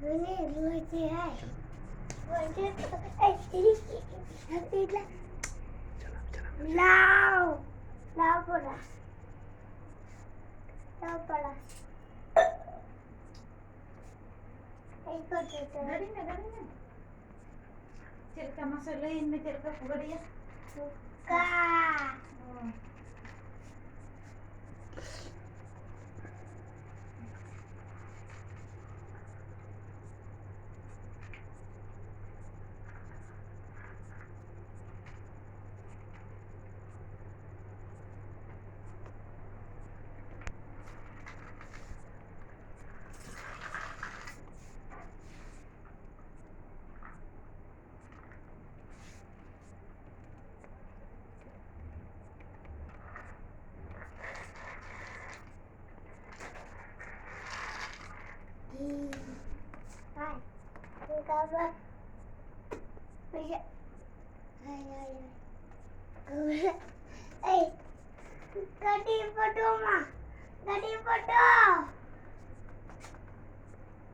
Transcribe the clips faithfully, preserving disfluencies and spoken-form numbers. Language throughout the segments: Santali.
मैंने मुझे है। मुझे तो ऐसी हंसी ला-, चला, चला। लाओ, लाओ बोला। लाओ बोला। इसको दे दो। गाड़ी में, गाड़ी में। चल, का मसाला इनमें तेल का पकड़िया। सुक्का। हाँ। Hai. Hai, hai, hai. Ei, ᱠᱟᱹᱴᱤᱡ ᱯᱚᱴᱚᱢᱟ, ᱠᱟᱹᱴᱤᱡ ᱯᱚᱴᱚᱢ,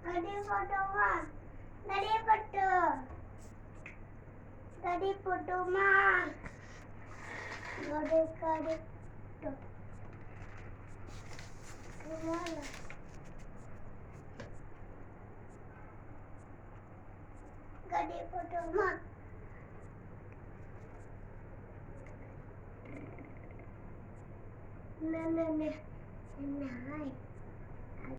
ᱠᱟᱹᱴᱤᱡ ᱯᱚᱴᱚᱢᱟ, ᱠᱟᱹᱴᱤᱡ ᱯᱚᱴᱚᱢ, ᱠᱟᱹᱴᱤᱡ ᱯᱚᱴᱚᱢᱟ, ᱠᱟᱹᱴᱤᱡ, ᱠᱟᱹᱴᱤᱡ ᱯᱚᱴᱚᱢ᱾ ᱠᱟᱹᱴᱤᱡ ᱯᱚᱴᱚᱢᱟ᱾ ᱱᱮ, ᱱᱮ, ᱱᱮ᱾ ᱱᱟᱭ᱾